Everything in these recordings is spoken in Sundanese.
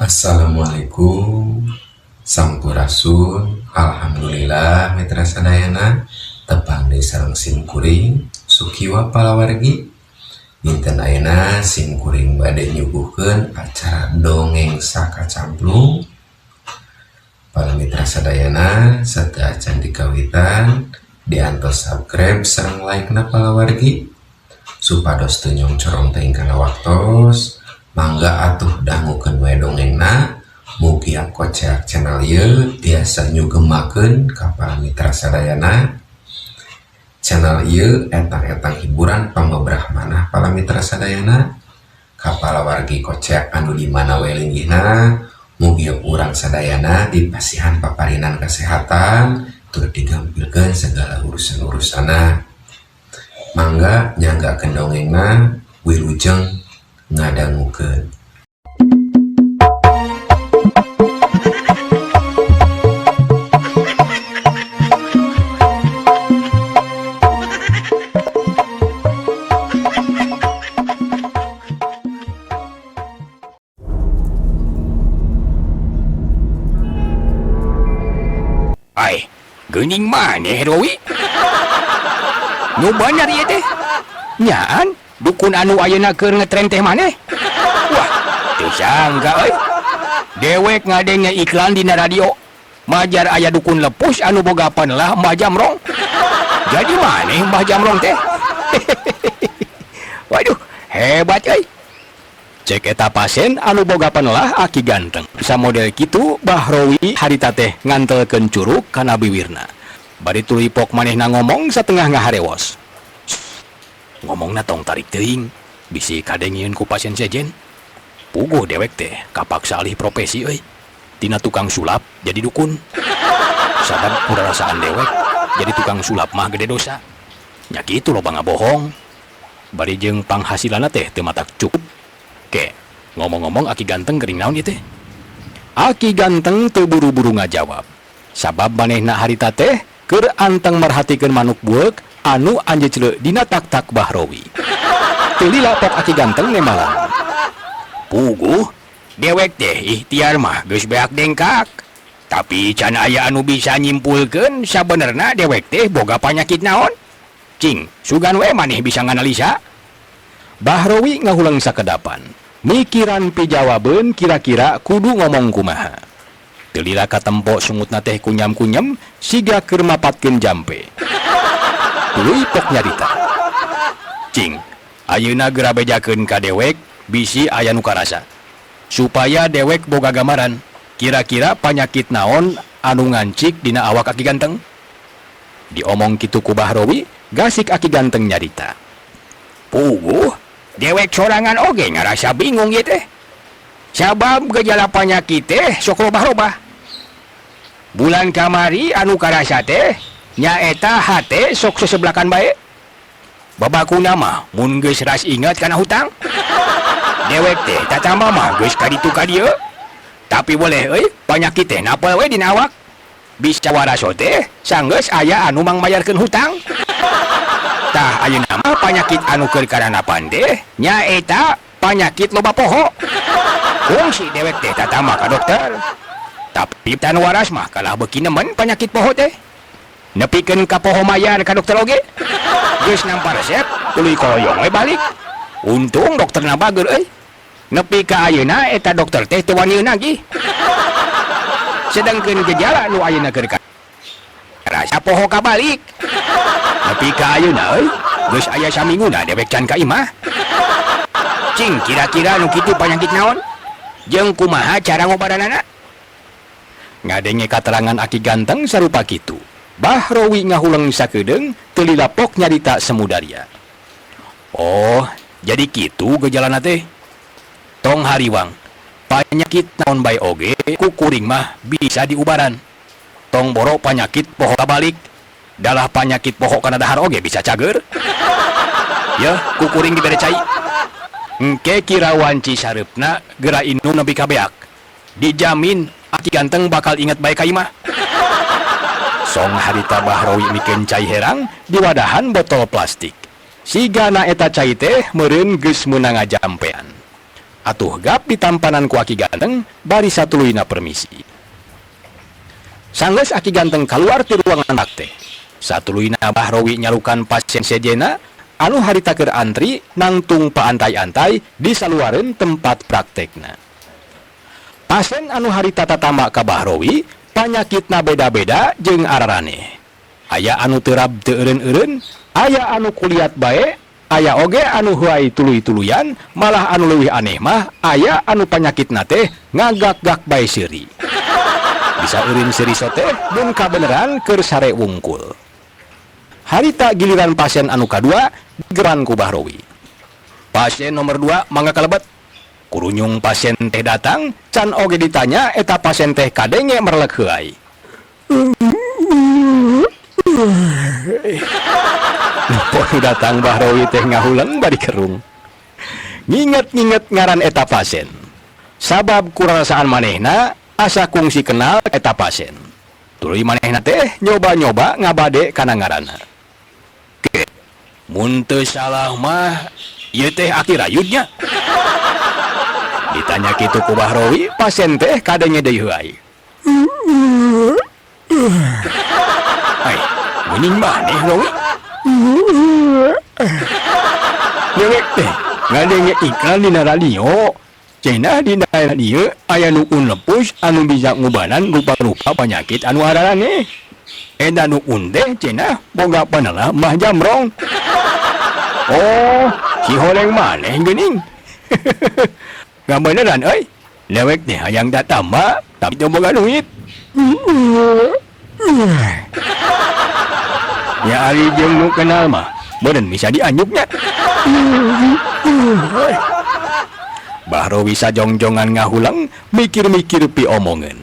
Assalamualaikum, Sampurasun. Alhamdulillah, mitra sadayana, tepang deui sareng sim kuring Sukiwa palawargi. Dinten ayeuna sim kuring bade nyuguhkeun acara Dongeng Sakacamplung. Para mitra sadayana, sateuacan dikawitan, diantos subscribe sareng like na palawargi, supados teu nyongcorong teuing kana waktos. Mangga atuh dangukeun we dongengna. Mugi Koceak channel ieu tiasa nyugemakeun ka para mitra sadayana. Channel ieu etang-etang hiburan pangobrah manah para mitra sadayana. Ka palawargi Koceak anu di mana we linggihna, mugi urang sadayana dipasihan paparinan kesehatan tur digampilkeun segala urusan-urusanna. Mangga nyanggakeun dongengna, wilujeng ngadangukeun. Ai, geuning maneh, Rowi? Nu bener ieu teh. Nyaan dukun anu ayeuna keur ngetren teh maneh? Wah, teu sangka euy. Dewek ngadenge iklan dina radio. Majar aya dukun lepus anu boga panelah Mbah Jamrong. Jadi maneh Mbah Jamrong teh? Waduh, hebat euy. Cek eta pasien anu boga panelah aki ganteng. Samodel kitu Bahrowi harita teh ngantelkeun curug kana biwirna. Bari tuluy pok manehna ngomong satengah ngaharewos. Ngomongna tong tarik teuing, bisi kadengieun ku pasien sejen. Puguh dewek teh kapaksa alih profesi euy. Tina tukang sulap jadi dukun. Sabab purarasaan dewek jadi tukang sulap mah gede dosa. Nya kitu loba ngabohong. Bari jeung panghasilanna teh teu matak cukup. Ke, ngomong-ngomong aki ganteng gering naon ieu teh? Aki ganteng teu buru-buru ngajawab. Sabab manehna harita teh keur anteng merhatikeun manuk bueuk anu anjecleu dina tak-tak Bahrowi. Teu lila pok aki ganteng nembalan. Puguh, dewek teh ikhtiar mah geus beak dengkak. Tapi can aya anu bisa nyimpulkeun sabenerna dewek teh boga panyakit naon. Cing, sugan we maneh bisa nganalisa. Bahrowi ngahuleng sakedapan. Mikiran pijawabeun kira-kira kudu ngomong kumaha. Teu lila katempo sungutna teh kunyam-kunyam siga keur mapatkeun jampe. Tuluy pok nyarita. Cing, ayeuna geura bejakeun ka dewek bisi aya nu karasa. Supaya dewek boga gambaran, kira-kira panyakit naon anu ngancik dina awak aki ganteng. Diomong kitu ku Bahrowi, gasik aki ganteng nyarita. Puguh, dewek sorangan oge ngarasa bingung ieu teh. Sabab gejala panyakit teh sok robah-robah. Bulan kamari anu karasa teh nyaeta hate sok sesebelakan bae. Babakuna mah mun geus ras ingat kana hutang. Dewek teh tatamba mah geus ka ditu ka dieu. Tapi boleh euy, panyakit teh napel we dina awak. Bisa waraso teh sanggeus aya anu mangmayarkeun hutang. Tah ayeuna mah panyakit anu keur karanapan teh nyaeta panyakit loba poho. Kungsi dewek teh tatamba ka dokter. Tapi tan waras mah kalah beuki nemen panyakit poho teh. Nepikeun ka poho mayar ka dokter oge. Geus nampa resep, tuluy koyong we balik. Untung dokterna bager euy. Nepi ka ayeuna eta dokter teh teu wani nagih. Sedangkeun gejala nu ayeuna keur karasa poho kabalik. Nepi ka ayeuna euy, geus aya saminguna dewek can ka imah. Cing, kira-kira nu kitu panyakit naon? Jeung kumaha cara ngobaranana? Ngadenge katerangan aki ganteng sarupa kitu. Bahrowi ngahuleng sakedeung teu lila pok nyarita semudaria. Oh, jadi kitu gejalana teh. Tong hariwang, panyakit naon bae oge ku kuring mah bisa diubaran. Tong boro panyakit poho kabalik. Dalah panyakit poho kana dahar oge bisa cager. Yeuh, ku kuring dibere cai. Engke kira wanci sareupna geura inum nepi ka beak. Dijamin aki ganteng bakal inget bae ka imah. Song harita Bahrowi mikeun cai herang di wadahan botol plastik. Sigana eta cai teh meureun geus meunang ngajampean. Atuh gap ditampanan ku Aki Ganteng bari satuluyna permisi. Sanggeus Aki Ganteng kaluar ti ruangan praktek. Satuluyna Bahrowi nyalukan pasien sejena anu harita keur antri nangtung paantay-antay di saluareun tempat praktekna. Pasien anu harita tatamba ka Bahrowi panyakitna beda-beda jeung araraneh. Aya anu terab teu eureun-eureun, aya anu kuliat bae, aya oge anu huai tuluy-tuluyan, malah anu leuwih aneh mah aya anu panyakitna teh ngagak-gak bae seuri. Bisa eureun seuri sote mun kabeneran keur sare wungkul. Harita giliran pasien anu kadua digeran ku Bahrowi. Pasien nomor 2 mangga kalebet. Kurunyung pasien teh datang, can oge ditanya eta pasien teh kadenge merlek heuay. Nempo datang Bahrowi teh ngahuleng bari kerung. Nginget-nginget ngaran eta pasien. Sabab kurasaan manehna asa kungsi kenal eta pasien. Tuluy manehna teh nyoba-nyoba ngabade kana ngaranna. Ke, mun teu salah mah ieu teh Aki Rayudnya. Ditanya kitu ku Bahrowi, pasien teh kadenge deui heuay. Ai, geuning maneh Rowi? Dewek teh ngadenge iklan dina radio. Cenah dina radio aya nu lepus anu bisa ngubanan rupa-rupa penyakit anu araraneh. Eta nu teh cenah boga panelah Mbah Jamrong. Oh, si horeng maneh geuning. Ngabeneran euy. Dewek teh hayang datamba tapi teu boga duit. Ya ari jeung nu kenal mah beureun bisa dianjuknya. Bahrowi sajongjongan ngahuleng mikir-mikir piomongeun.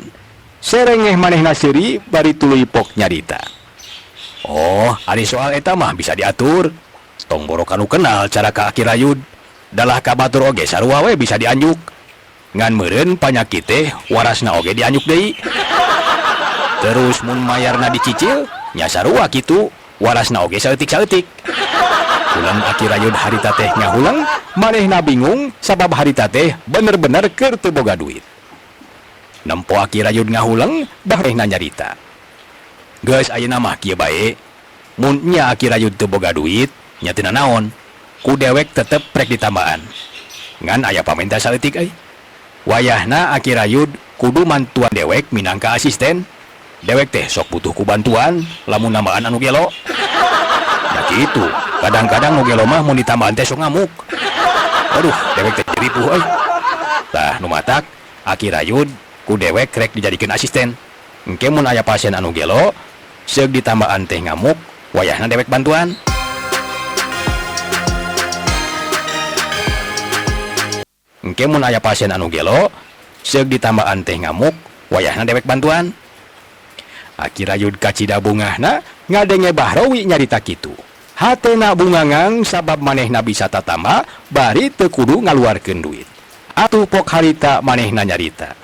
Serengeh manehna seuri bari tuluy pok nyarita. Oh, ari soal eta mah bisa diatur. Tong boro kanu kenal cara ka Aki Rayud. Dalah ka batur oge sarua we bisa dianjuk. Ngan meureun panyakit teh warasna oge dianjuk deui. Terus mun mayarna dicicil nya sarua kitu, warasna oge saeutik-saeutik. Ulang Aki Rayud harita teh ngahuleng, manehna bingung sabab harita teh bener-bener keur teu boga duit. Nempo Aki Rayud ngahuleng, manehna nyarita. Geus ayeuna mah kieu bae, mun nya Aki Rayud teu boga duit, nya teu nanaon. Ku dewek tetep prek ditambaan. Ngan aya pamenta saeutik euy. Wayahna Aki Rayud kudu mantuan dewek minangka asisten. Dewek teh sok butuh ku bantuan lamun nambaan anu gelo. Ya kitu, kadang-kadang nu gelo mah mun ditambahan teh sok ngamuk. Aduh, dewek teh ripuh euy. Tah nu matak Aki Rayud ku dewek rek dijadikeun asisten. Engke mun aya pasien anu gelo, seug ditambaan teh ngamuk, wayahna dewek bantuan. Engke mun aya pasien anu gelo, seug ditambaan teh ngamuk, wayahna dewek bantuan. Aki Rayud kacida bungahna ngadenge Bahrowi nyarita kitu. Hatena bungangang sabab manehna bisa tatamba bari teu kudu ngaluarkeun duit. Atuh pok harita manehna nyarita.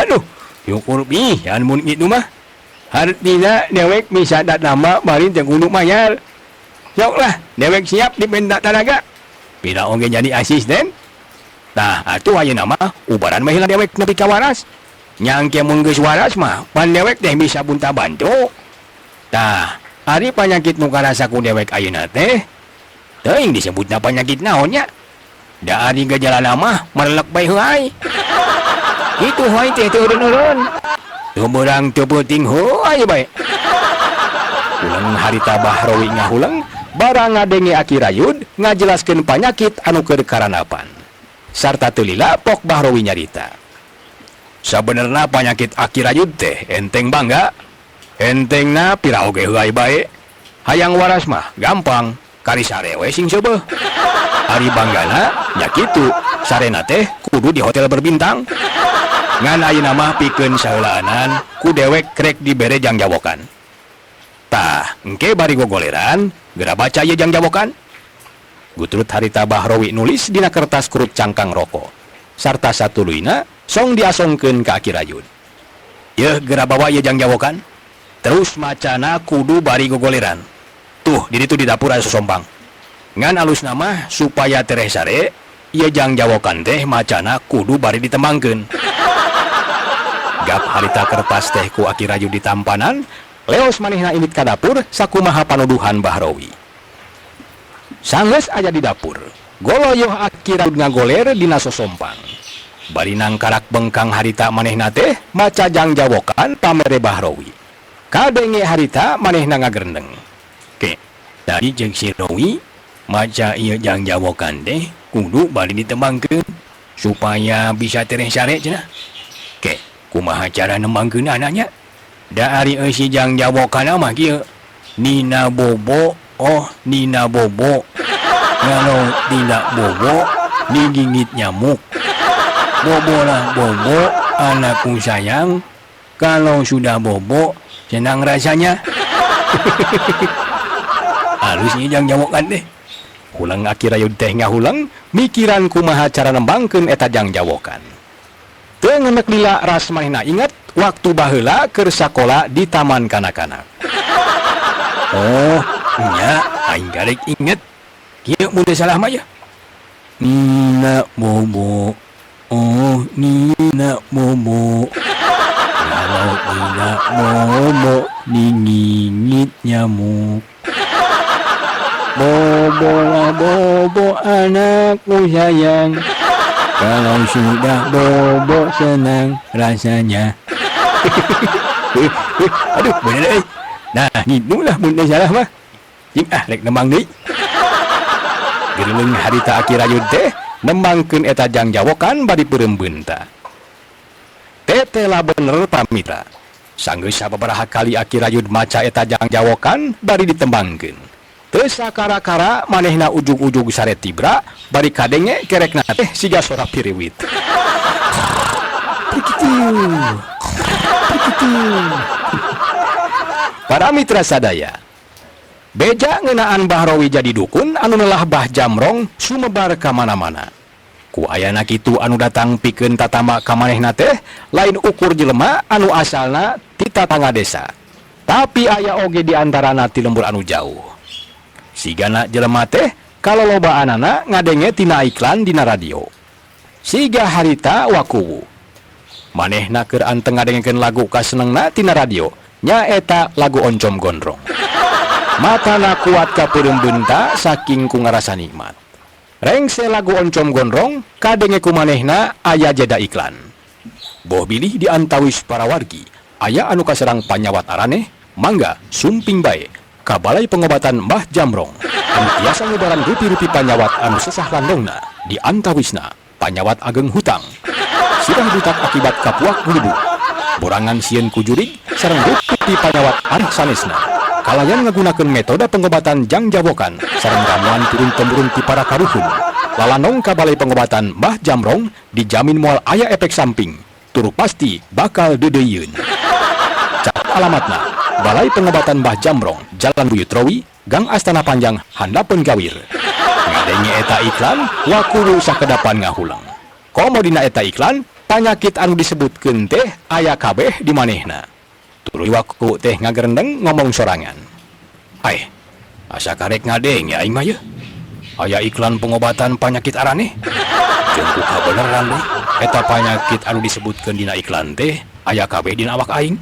Aduh, syukur pisan mun kitu mah. Hartina dewek bisa tatamba bari teu kudu mayar. Sok lah, dewek siap dipenta tanaga. Pira oge jadi asisten. Tah, atuh ayeuna mah ubaran mah heula dewek nepi ka waras. Nyangke mun geus waras mah pan dewek teh bisa bunta bantu. Tah, ari panyakit nu karasa ku dewek ayeuna teh teuing disebutna panyakit naon nya? Da ari gejalana mah merelek bae heuay. Kitu heuay teh teu eureun-eureun. Teu beurang teu peuting heuay bae. Ulang harita Bahrowi ngahuleng barang ngadenge Aki Rayud ngajelaskeun panyakit anu keur karanapan. Sarta teu lila pok Bahrowi nyarita. Sabenerna panyakit Aki Rayud teh enteng bangga. Entengna pira oge heuay bae. Hayang waras mah gampang, kari sare we sing seubeuh. Ari banggana nya kitu, sarena teh kudu di hotel berbintang. Ngan ayeuna mah pikeun saheulaanan ku dewek krek dibere jangjawokan. Tah, engke bari gogoleran, geura baca ieu jangjawokan. Gutrut harita Bahrowi nulis dina kertas kurut cangkang rokok. Sarta satuluyna song diasongkeun ka Aki Rayud. Yeuh geura bawa ieu jangjawokan. Terus macana kudu bari gogoleran. Tuh, di ditu di dapur aya sosompang. Ngan alusna mah supaya tereh sare, Ieu jangjawokan teh macana kudu bari ditembangkeun. Gap harita kertas teh ku Aki Rayud ditampanan, leos manehna indit ka dapur sakumaha panuduhan Bahrowi. Sanggeus aya di dapur, goloyoh Aki Rayud ngagoler dina sosompang. Bari nangkarak bengkang harita manehna teh maca jangjawokan pamere Bahrowi. Kadenge harita manehna ngagerendeng. Ke, tadi jeung si Rowi maca ieu jangjawokan teh kudu bari ditembangkeun supaya bisa tereh sare cenah. Ke, kumaha cara nembangkeun anaknya? Da ari eusi jangjawokan mah kieu. Nina Bobo, oh Nina Bobo. Kalau tidak bobo digigit nyamuk. Bobolah bobo, anakku sayang. Kalau sudah bobo, senang rasanya. Halusnya jangjawokan deh. Hulang Aki Rayud teh ngahuleng, mikiran kumaha cara nembangkeun eta jangjawokan. Teu ngenek lila ras manehna inget waktu baheula keur sakola di taman kanak-kanak. Oh, nya aing garek inget. Kieu mun teu salah mah ya. Nina Bobo. Oh, Nina Bobo. Kalau tidak bobo digigit nyamuk. Bobolah bobo anakku sayang. Kalau sudah bobo senang rasanya. Aduh, bener euy. Nah, gitulah mun teu salah mah. Cing ah rek nembang deui. Gereleung harita Aki Rayud teh nembangkeun eta jangjawokan bari peureum beunta. Tetela bener pamitra. Sanggeus sababaraha kali Aki Rayud maca eta jangjawokan bari ditembangkeun. Teu sakara-kara manehna ujug-ujug sare tibra bari kadenge kerekna teh siga sora piriwit. Kitu. Kitu. Para mitra sadaya, beja ngeunaan Bahrowi jadi dukun anu nelah Bah Jamrong sumebar ka mana-mana. Ku ayana kitu anu datang pikeun tatamba ka manehna teh lain ukur jelema anu asalna ti tatangga desa. Tapi aya oge di antarana ti lembur anu jauh. Sigana jelema teh kalolobaanana ngadenge tina iklan dina radio. Siga harita Wakuwu. Manehna keur anteng ngadengekeun lagu kasenengna tina radio, nyaeta lagu Oncom Gondrong. Matana kuat kapeureum beunta saking ku ngarasa nikmat. Rengse lagu Oncom Gondrong kadenge ku manehna aya jeda iklan. Boh bilih di antawis para wargi, aya anu kaserang panyawat araneh, mangga sumping bae ka Balai Pengobatan Mbah Jamrong. Anu tiasa nyebaran rupi-rupi panyawat anu sesah landongna di antawisna panyawat ageng hutang. Sirah butak akibat kapuak gulubuk. Borangan sieun ku jurig sareng rupi panyawat arah sanesna. Kalayan ngagunakeun metode pengobatan jangjawokan sareng ramuan turun-temurun ti para karuhun. Lalanong ka Balai Pengobatan Mbah Jamrong dijamin moal aya efek samping. Turu pasti bakal deudeuieun. Catat alamatna Balai Pengobatan Mbah Jamrong, Jalan Buyut Rowi, Gang Astana Panjang, Handapeun Gawir. Ngadenge eta iklan, Wakuwu sakedapan ngahulang. Komo dina eta iklan, panyakit anu disebutkeun teh aya kabeh di manehna. Tuluy Wakuwu teh ngagerendeng ngomong sorangan. Aeh, asa karek ngadenge aing mah yeuh. Aya iklan pengobatan panyakit araneh. Jeung ku kabeneran deui, eta panyakit anu disebutkeun dina iklan teh aya kabeh dina awak aing.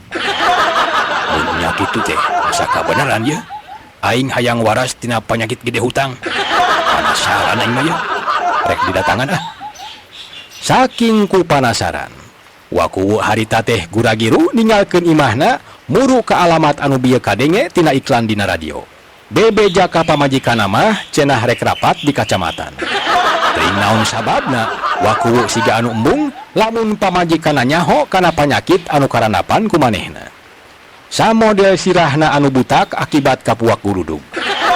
Mun nya kitu teh asa kabeneran yeuh. Aing hayang waras tina panyakit gede hutang. Panasaran aing mah yeuh. Rek didatangan ah. Saking ku panasaran, Wakuwu harita teh guragiru ninggalkeun imahna muru ka alamat anu bieu kadenge tina iklan dina radio. Bebeja ka pamajikanna mah cenah rek rapat di kacamatan. Teuing naon sababna, Wakuwu siga anu embung lamun pamajikanna nyaho kana panyakit anu karandapan ku manehna. Samodel sirahna anu butak akibat kapuak gurudug.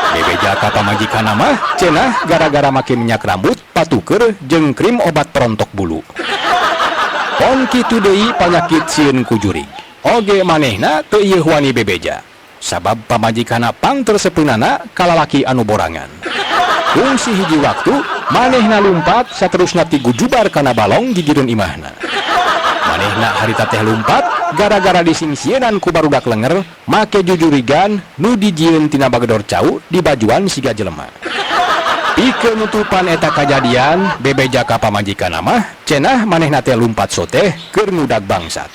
Bebeja ka pamajikanna mah cenah gara-gara make minyak rambut, patuker jeung krim obat perontok bulu. Pon kitu deui panyakit sieun ku jurig. Oge manehna teu ieu wani bebeja. Sabab pamajikanna pangtersepeunana kalalaki anu borangan. Kungsi hiji waktu manehna lumpat saterusna ti gujubar kana balong gigireun imahna. Manehna harita teh lumpat gara-gara disingsieunan ku barudak lenger make jujurigan nu dijieun tina bagedor cau di bajuan siga jelema. Pikeun nutupan eta kajadian bebeja ka pamajikanna mah cenah manehna teh lumpat soteh keur ngudag bangsat.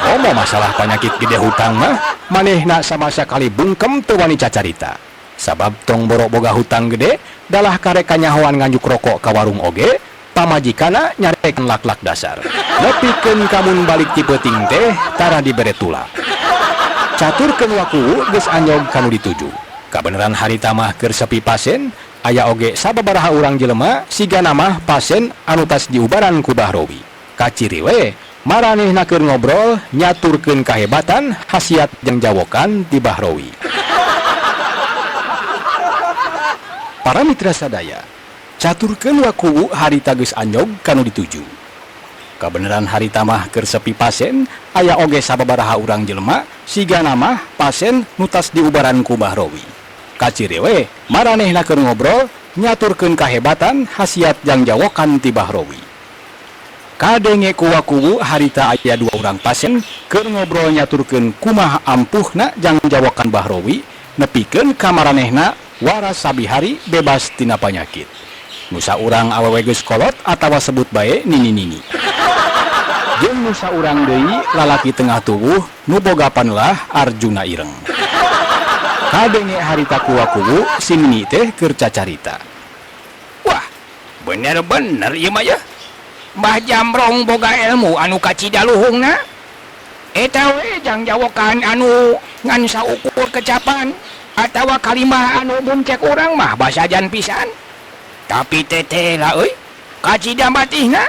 Komo masalah panyakit gede hutang mah manehna sama sakali bungkem teu wani cacarita. Sabab tong boro boga hutang gede dalah karek kanyahoan nganjuk rokok ka warung oge pamajikanna nyarekan lak-lak dasar. Nepikeun ka mun balik ti peuting teh tara dibere tulak. Caturkeun wakuwu geus anyog ka nu dituju. Kabeneran harita mah keur sepi pasien, aya oge sababaraha urang jelema sigana mah pasien anu tas diubaran ku Bahrowi. Kaciri we maranehna keur ngobrol nyaturkeun kahebatan khasiat jeung jawokan ti Bahrowi. Para mitra sadaya, caturkeun wakuwu harita geus anyog ka nu dituju. Kabeneran harita mah keur sepi pasien, aya oge sababaraha urang jelema sigana mah pasien nu tas diubaran ku Bahrowi. Kaciri we maranehna keur ngobrol nyaturkeun kahebatan khasiat jang jawokan ti Bahrowi. Kadenge ku wakuwu harita aya dua urang pasien keur ngobrol nyaturkeun kumaha ampuhna jang jawokan Bahrowi nepikeun ka maranehna waras sabihari bebas tina panyakit. Nusa urang awewe geus kolot atawa sebut bae nini-nini. Jeung nusa urang deui lalaki tengah tubuh nu boga panelah Arjuna Ireng. Kadenge harita ku wakuwu si Nini teh keur cacarita. Wah, bener-bener ieu mah ya. Mbah Jamrong boga ilmu anu kacida luhungna. Eta we jang jawokan anu ngan saukur kecapan atawa kalimah anu mun cek urang mah basajan pisan. Tapi teteh lah euy, kacida matihna.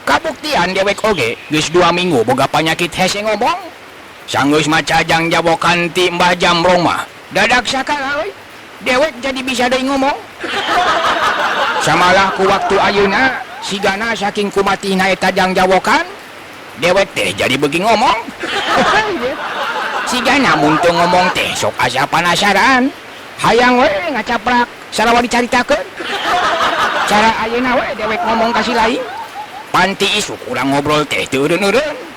Kabuktian dewek oge geus 2 minggu boga panyakit hese ngomong. Sanggeus maca jang jawokan ti Mbah Jamrong mah dadak sakala euy, dewek jadi bisa deui ngomong. Samalah ku waktu ayeuna sigana saking kumatihna eta jang jawokan, dewek teh jadi beuki ngomong. Sigana mun teu ngomong teh sok asa panasaran. Hayang we ngacaprak sarawa dicaritakeun. Cara ayeuna we dewek ngomong ka si lain. Panti isuk urang ngobrol teh teu eureun-eureun.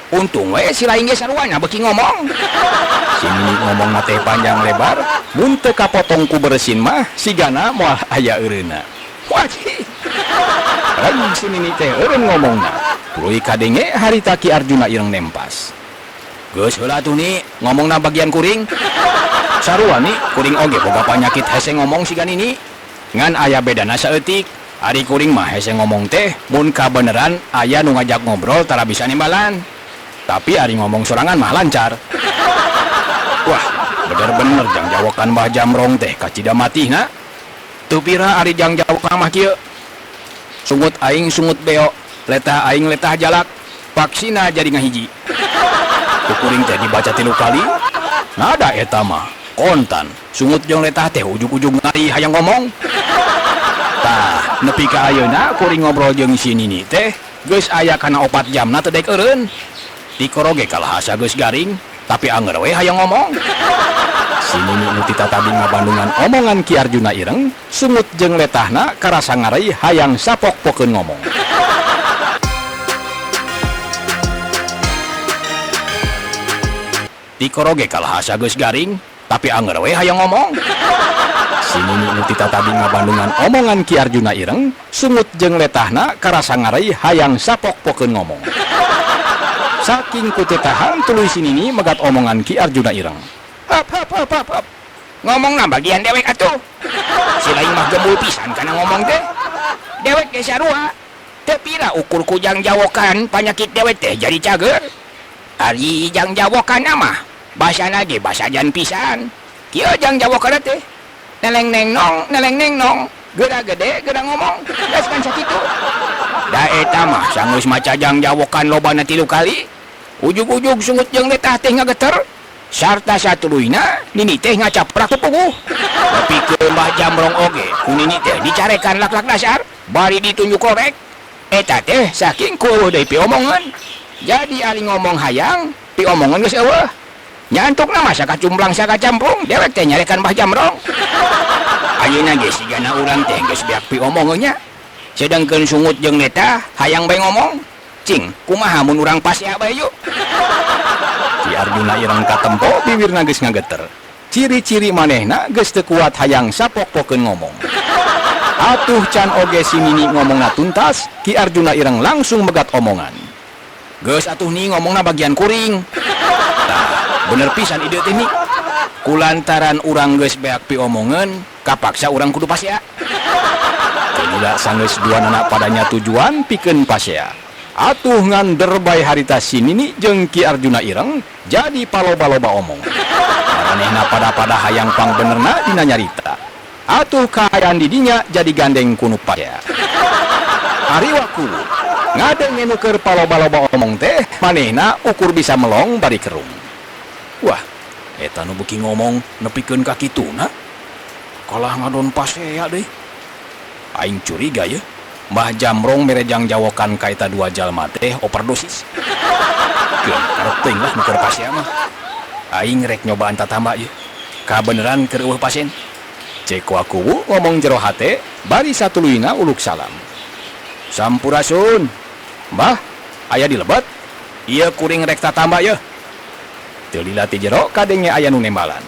Untung we si lain ge saruana beuki ngomong. Si Nini ngomongna teh panjang lebar, mun teu kapotong ku bersin mah sigana moal aya eureunna. Wajih. Lain si Nini teh eureun ngomongna. Tuluy kadenge harita Ki Arjuna Ireng nempas. Geus heula atuh ni ngomongna bagian kuring. Sarua ni kuring oge boga panyakit hese ngomong siga Nini. Ngan aya bedana saeutik. Ari kuring mah hese ngomong teh mun kabeneran aya nu ngajak ngobrol tara bisa nimbalan. Tapi ari ngomong sorangan mah lancar. Wah, bener-bener jang jawokan Mbah Jamrong teh kacida matihna. Teu pira ari jang jawokan mah kieu. Sungut aing sungut beo, letah aing letah jalak, vaksina jadi ngahiji. Ku kuring teh dibaca 3 kali. Nada eta mah kontan, sungut jeung letah teh ujug-ujug ngari hayang ngomong. Tah, nepi ka ayeuna kuring ngobrol jeung si Nini teh geus aya kana 4 jamna teu dek eureun. Tikoro ge kalah asa geus garing, tapi anger we hayang ngomong. Si Nini nu tita tadi ngabandungan omongan Ki Arjuna Ireng, sungut jeung letahna karasa ngarai hayang sapok-pokeun ngomong. Tikoro ge kalah asa geus garing, tapi anger we hayang ngomong. Si Nini nu tita tadi ngabandungan omongan Ki Arjuna Ireng, sungut jeung letahna karasa ngarai hayang sapok-pokeun ngomong. Saking ku teu tahan tuluy si Nini megat omongan Ki Arjuna Ireng. Hap hap hap hap hap. Ngomongna bagian dewek atuh. Si lain mah gembul pisan kana ngomong teh. Dewek ge sarua. Teu pira ukur ku jang jawokan panyakit dewek teh jadi cager. Ari jang jawokan mah basana ge basajan pisan. Kieu jang jawokan teh. Neleng neng nong, neleng neng nong. Geura gede geura ngomong. Geus kan sakitu. Da eta mah sanggeus maca jang jawokan lobana 3 kali. Ujug-ujug sungut jeung letah teh ngageter. Sarta satuluyna Nini teh ngacaprak teu puguh. Tapi ke Mbah Jamrong oge ku Nini teh dicarekan lak-lak dasar bari ditunjuk korek. Eta teh saking ku eueuh deui piomongan. Jadi ari ngomong hayang piomongan geus eueuh. Nyantukna mah sakacumblang sakacamplung dewek teh nyarekan Mbah Jamrong. Ayeuna ge sigana urang teh geus beak piomongan nya. Sedangkeun sungut jeung letah hayang bae ngomong. Cing, kumaha mun urang pasea bae yuk. Ki Arjuna Ireng katempo bibirna geus ngageter. Ciri-ciri manehna geus teu kuat hayang sapok-pokeun ngomong. Atuh can oge si Nini ngomongna tuntas, Ki Arjuna Ireng langsung megat omongan. Geus atuh nih ngomongna bagian kuring. Tah, bener pisan ide teh nih. Kulantaran urang geus beak piomongeun, kapaksa urang kudu pasea. Teu sanggeus duanana padanya tujuan pikeun pasea. Atuh ngander bae harita si Nini jeung Ki Arjuna Ireng jadi paloba-loba omong. Maranehna pada-pada hayang pangbenerna dina nyarita. Atuh kaayaan didinya jadi gandeng ku nu pasea. Ari Wakuwu ngadenge nu keur paloba-loba omong teh manehna ukur bisa melong bari kerung. Wah, eta nu beuki ngomong nepikeun ka kituna. Kalah ngadon pasea deui. Aing curiga ye. Mbah Jamrong mere jangjawokan ka eta dua jalma teh overdosis. Keun karep teuing lah nu keur pasea mah. Aing rek nyobaan tatamba ieu. Kabeneran keur euweuh pasien. Cek Wakuwu ngomong jero hate bari satuluyna uluk salam. Sampurasun. Mbah, aya di lebet? Ieu kuring rek tatamba yeuh. Teu lila ti jero kadenge aya nu nembalan.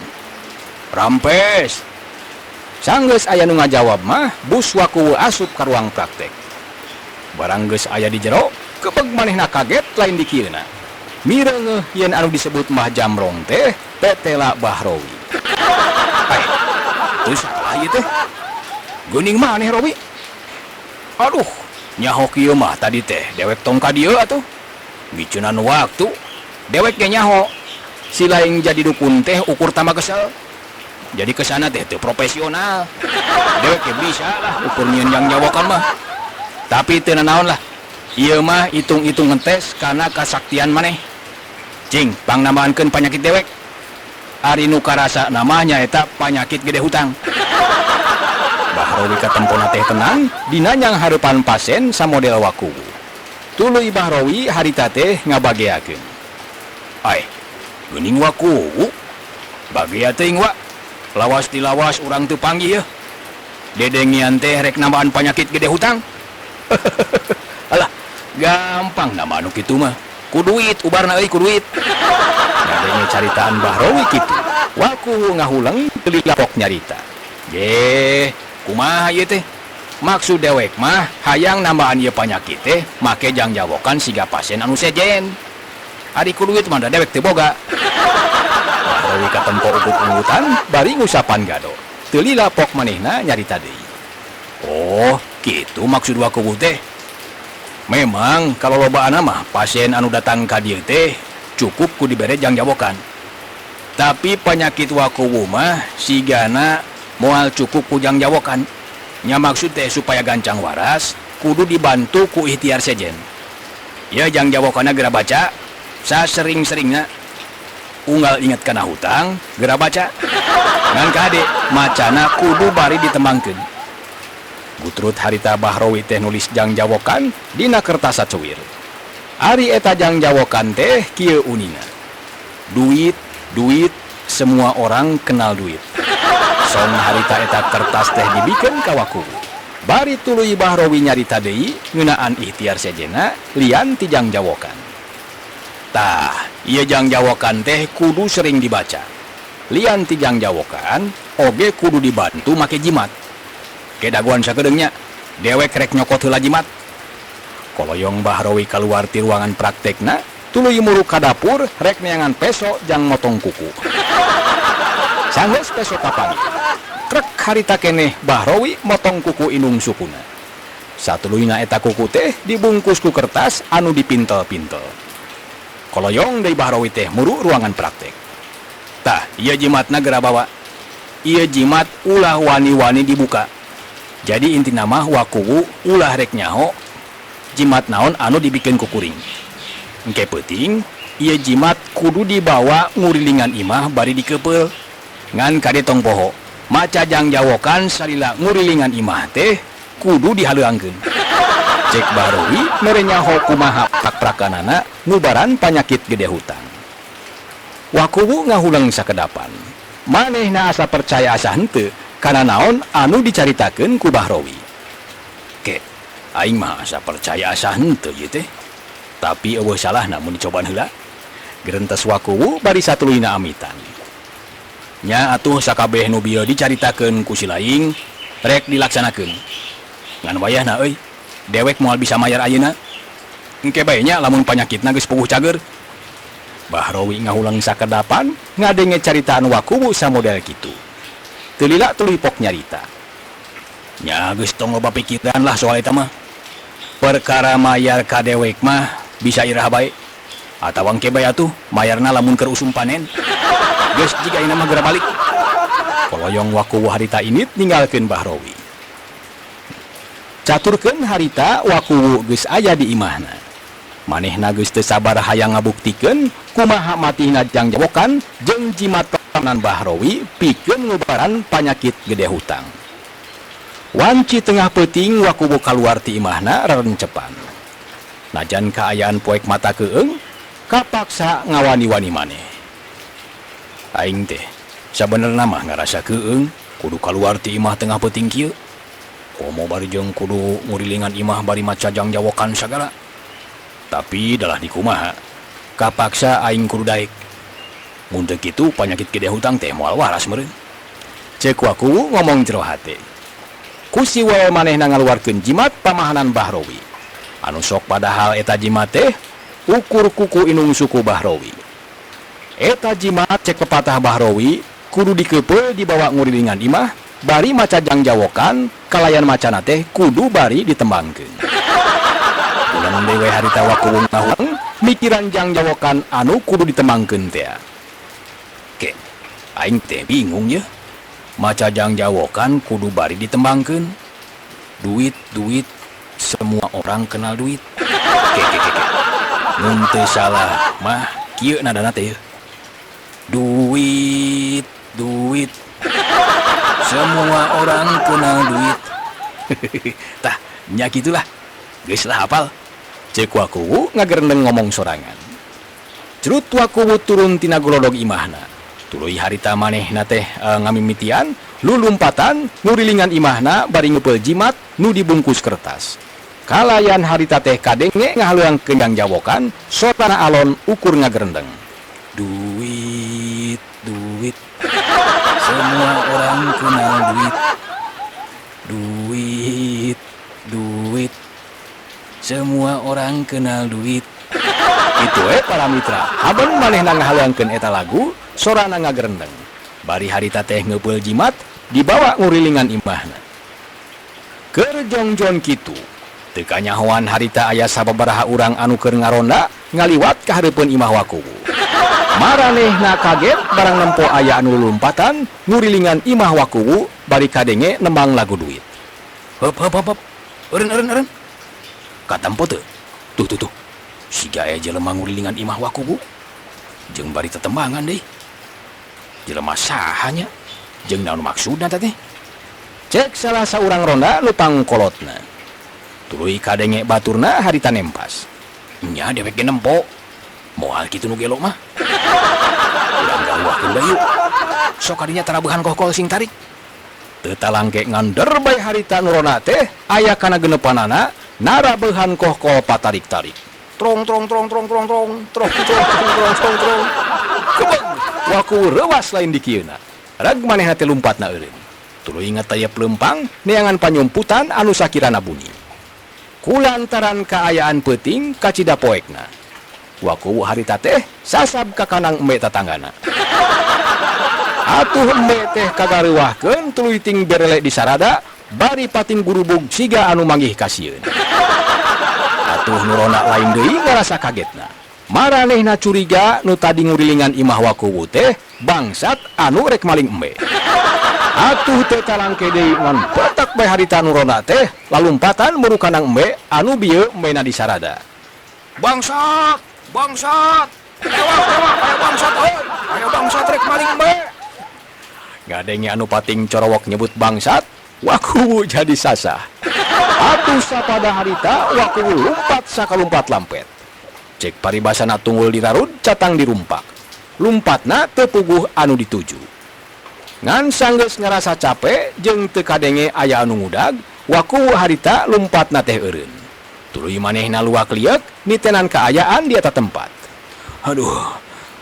Rampes. Sanggeus aya nu ngajawab mah bus Wakuwu asup ka ruang praktek. Barang geus aya di jero, kebeg manehna kaget lain dikieuna. Mireungeuh yen anu disebut Mbah Jamrong teh Tetela Bahrowi. Ai, teu salah ieu teh. Geuning maneh Rowi. Aduh, nyaho kieu mah tadi teh dewek tong ka dieu atuh. Ngiceunan waktu, dewek ge nyaho. Si lain jadi dukun teh ukur tambah kesel. Jadi kesana teh teu profesional. Dewek ge bisa lah ukur nyieun jangjawokan mah. Tapi teu nanaon lah. Ieu mah hitung-hitung ngetes kana kasaktian maneh. Cing, pangnambahankeun panyakit dewek. Ari nu karasa namah nyaeta panyakit gede hutang. Bahrowi katempona teh tenang dina nyanghareupan pasien samodel Wakuwu. Tuluy Bahrowi harita teh ngabageakeun. Ai, geuning Wakuwu. Bagea teuing wa. Lawas dilawas urang teu panggih yeuh. Dedengian teh rek nambahan panyakit gede hutang. Alah, gampang nama anu kitu mah. Ku duit ubarna euy ku duit. Ngadenge caritaan Bahrowi kitu, Wakuwu ngahuleng teu lila pok nyarita. Ye, kumaha ieu teh? Maksud dewek mah hayang nambahan ieu panyakit teh make jangjawokan siga pasien anu sejen. Ari ku duit mah da dewek teu boga. Bahrowi katempo ugut-ugutan bari ngusapan gado. Teu lila pok manehna nyarita deui. Oh, kitu maksud Wakuwu teh. Memang kalau lobaan mah pasien anu datang ka dieu teh cukup ku dibere jangjawokan. Tapi penyakit Wakuwu mah sigana moal cukup ku jangjawokan. Nya maksud teh supaya gancang waras kudu dibantu ku ikhtiar sejen. Ya jangjawokanna geura baca sasering-seringna. Unggal inget kana hutang geura baca. Ngan kade macana kudu bari ditembangkeun. Gutrut harita Bahrowi teh nulis jangjawokan dina kertas sacuwir. Ari eta jangjawokan teh kieu unina. Duit, duit, semua orang kenal duit. Song harita eta kertas teh dibikeun ka Wakuwu. Bari tuluy Bahrowi nyarita deui ngeunaan ikhtiar sejena lian ti jangjawokan. Tah, ieu jangjawokan teh kudu sering dibaca. Lian ti jangjawokan oge kudu dibantu make jimat. Kedaguan sakedeungnya, dewek rek nyokot heula jimat. Koloyong Bahrowi kaluar ti ruangan praktekna, tuluy muruk ka dapur rek neangan peso jang motong kuku. Sanggeus peso kapanggih. Krek harita keneh Bahrowi motong kuku indung sukuna. Satuluyna eta kuku teh dibungkus ku kertas anu dipintel-pintel. Koloyong deui Bahrowi teh muru ruangan praktek. Tah, ieu jimatna geura bawa. Ieu jimat ulah wani-wani dibuka. Jadi intina mah Wakuwu ulah rek nyaho jimat naon anu dibikeun ku kuring. Engke peuting ieu jimat kudu dibawa ngurilingan imah bari dikepeul. Ngan kade tong poho, maca jangjawokan salila ngurilingan imah teh kudu dihaleuangkeun. Cek Bahrowi mere nyaho kumaha prak-prakanana ngubaran panyakit gede hutang. Wakuwu ngahuleng sakedapan. Manehna asa percaya asa henteu kana naon anu dicaritakeun ku Bahrowi. Ke, aing mah asa percaya asa henteu ieu teh. Tapi euweuh salahna mun dicobaan heula. Gerentes Wakuwu bari satuluyna amitan. Nya atuh sakabeh nu bieu dicaritakeun ku si laing, Rek dilaksanakeun. Ngan wayahna euy, dewek moal bisa mayar ayeuna. Engke bae nya lamun panyakitna geus puguh cager. Bahrowi ngahulang sakedapan ngadenge caritaan Wakuwu samodel kitu. Teu lila tuluy pok nyarita. Nya geus tong loba pikiran lah soal eta mah. Perkara mayar ka dewek mah bisa iraha bae. Atawa engke bae atuh mayarna lamun keur usum panen. Geus jiga ayeuna mah geura balik. Koloyong Wakuwu harita init ninggalkeun Bahrowi. Caturkeun harita Wakuwu geus aya di imahna. Manehna geus teu sabar hayang ngabuktikeun kumaha matihna jangjawokan jeung jimat pamahanan Bahrowi pikeun ngubaran panyakit gede hutang. Wanci tengah peuting Wakuwu kaluar ti imahna rerencepan. Najan kaayaan poek mata keung, kapaksa ngawani-wani maneh. Aing teh sabenerna mah ngarasa keung kudu kaluar ti imah tengah peuting kieu. Komo bari jeung kudu ngurilingan imah bari maca jangjawokan sagala. Tapi dalah dikumaha, kapaksa aing kudu daek. Mun teu kitu panyakit gede hutang teh moal waras meureun. Ceuk Wakuwu ngomong jero hate. Ku siwel manehna ngaluarkeun jimat pamahanan Bahrowi. Anu sok padahal eta jimat teh ukur kuku inung suku Bahrowi. Eta jimat cek pepatah Bahrowi kudu dikeupeuh dibawa ngurilingan imah bari maca jangjawokan kalayan macana teh kudu bari ditembangkeun. Ulang deui we harita Wakuwu ngahulang mikiran jangjawokan anu kudu ditembangkeun teh. Ke, aing teh bingung ye. Maca jangjawokan kudu bari ditembangkeun. Duit, duit, semua orang kenal duit. Ke, ke, ke, ke. Mun teu salah mah kieu nadana teh. Duit, duit, semua orang kenal duit. Tah, nya kitulah. Geus lah hafal. Ceuk Wakuwu ngagerendeng ngomong sorangan. Cerut Wakuwu turun tina golodog imahna. Tuluy harita manehna teh ngamimitian lulumpatan ngurilingan imahna bari ngeupeul jimat nu dibungkus kertas. Kalayan harita teh kadenge ngahaluangkeun jangjawokan sorana alon ukur ngagerendeng. Duit, duit, semua orang kenal duit. Duit, duit, semua orang kenal duit. Itu para mitra, haben manehna ngahaluangkeun eta lagu sorana ngagerendeng. Bari harita teh ngeupeul jimat dibawa ngurilingan imahna. Keur jongjon kitu, teu kanyahoan harita aya sababaraha urang anu keur ngaronda ngaliwat ka hareupeun imah Wakuwu. Maranehna kaget barang nempo aya anu lulumpatan ngurilingan imah Wakuwu bari kadenge nembang lagu duit. Hop hop hop hop. Eureun eureun eureun. Katempo teu? Tuh tuh tuh. Siga aya jelema ngurilingan imah Wakuwu. Jeung bari tetembangan deui. Jelema saha nya? Jeung naon maksudna teh? Cek salah saurang ronda nu pangkolotna. Tuluy kadenge baturna harita nempas. Nya dewek ge nempo. Moal kitu nu gelo mah. Urang galuahkeun deui yuk. Sok kadinya tarabehan kohkol sing tarik. Teu talangke ngander bae harita nu ronda teh aya kana genepanana narabehan kohkol patarik-tarik. Trong trong trong trong trong trong trong trong trong trong trong trong. Kebeg Wakuwu reuwas lain dikieuna. Rag manehna teh lumpatna eureun. Tuluy ngatayep leumpang neangan panyumputan anu sakirana bunyi. Kulantaran kaayaan peuting kacida poekna. Wakuwu harita teh sasab ka kanang embe tatanggana. Atuh embe teh kagareuwahkeun tuluy ting berele di sarada bari pating gurubug siga anu manggih kasieun. Atuh nu ronda lain deui ngarasa kagetna. Maranehna curiga nu tadi ngurilingan imah Wakuwu teh bangsat anu rek maling embe. Atuh teu talangke deui ngan petak bae harita nu ronda teh lalumpatan muru kanang embe anu bieu embena di sarada. Bangsat, bangsat, tewak tewak aya bangsat euy, aya bangsat rek maling embe. Ngadenge anu pating corowok nyebut bangsat, Wakuwu jadi sasah. Atuh sapada harita Wakuwu lumpat sakalumpat lampet. Cek paribasana tunggul dirarud catang dirumpak. Lumpatna teu puguh anu dituju. Ngan sanggeus ngarasa capek jeung teu kadenge aya anu ngudag, Wakuwu harita lumpatna teh eureun. Tuluy manehna luak lieuk nitenan kaayaan di eta tempat. Aduh,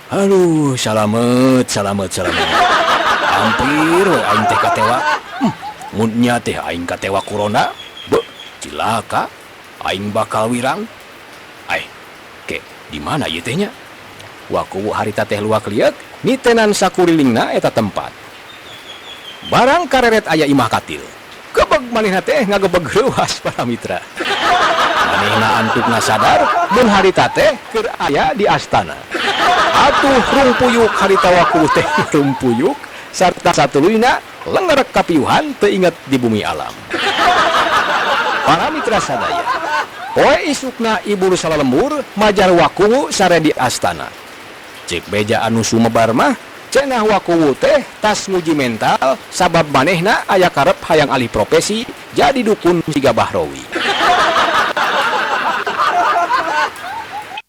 aduh, salamet, salamet, salamet. Hampir we aing teh katewa. Mun nya teh aing katewak ku ronda, beuh cilaka aing bakal wirang. Ai, ke di mana ieu teh nya? Wakuwu harita teh luak lieuk nitenan sakurilingna eta tempat. Barang kareret aya imah katil. Gebeg manehna teh ngagebeg reuas para mitra. Manehna antukna sadar mun harita teh keur aya di astana. Atuh rumpuyuk harita Wakuwu teh rumpuyuk sarta satuluyna lengerek kapiuhan teu inget di bumi alam. Para mitra sadaya, poe isukna ibur salalembur majar Wakuwu sare di astana. Cek beja anu sumebar mah cenah Wakuwu teh tas nguji mental sabab manehna aya karep hayang alih profesi jadi dukun siga Bahrowi.